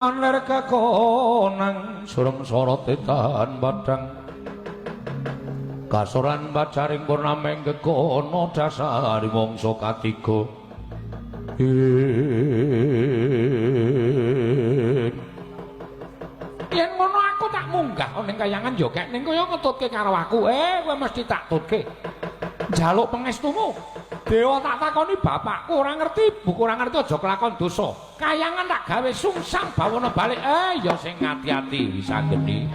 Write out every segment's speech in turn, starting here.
Ler kakonang surem sorote tahan padang kasoran pacaring purnameng gegono dasari mangsa katiga. Yen ngono aku tak munggah ning kayangan yo kek ning kaya ngetutke karo aku. Kowe mesti tak tutke. Njaluk pangestumu. Dewa tak takoni bapakku ora ngerti, buku ora ngerti aja kelakon dosa. Kayangan tak gawe sungsang bawana balik. Ya sing ati-ati Wisanggeni.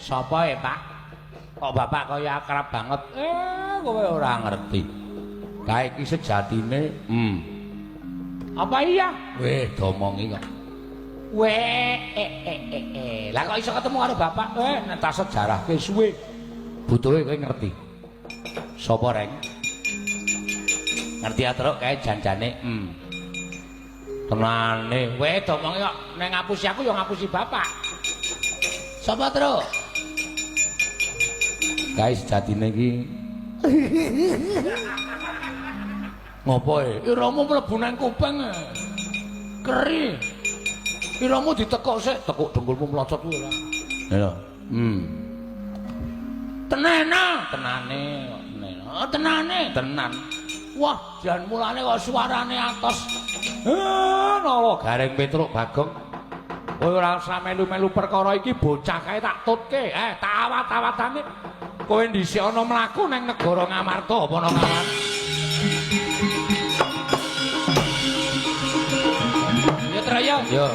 Sapa e, Pak? Kok bapak kaya akrab banget? Kowe ora ngerti. Kae iki sejatine, Apa iya? Weh, domongi kok. Weh, Lah kok iso ketemu karo bapak? Nek tak sejarahke suwe. Butuhe kowe ngerti. Sapa, Reng? Ngerti atruk kae janjane. Tenane. Weh, domongi kok nek ngapusi aku ya ngapusi bapak. Sapa, Truk? Kae sejatine iki ngopo e? Iramu mlebu nang kuping. Keri. Iramu ditekuk sik, tekuk dengkulmu mlocot kuwi ora. Lho. Tenena, tenane kok tenena. Oh, tenane, tenan. Wah, jan mulane kok suarane atos. Nala Gareng Petruk Bagong. Kowe ora usah melu-melu perkara iki, bocah kae tak tutke. Tak awat-awatane. Kowe dhisik ana mlaku nang negara Ngamarta apa nang Ngamarta? Ya, Traya. Ya.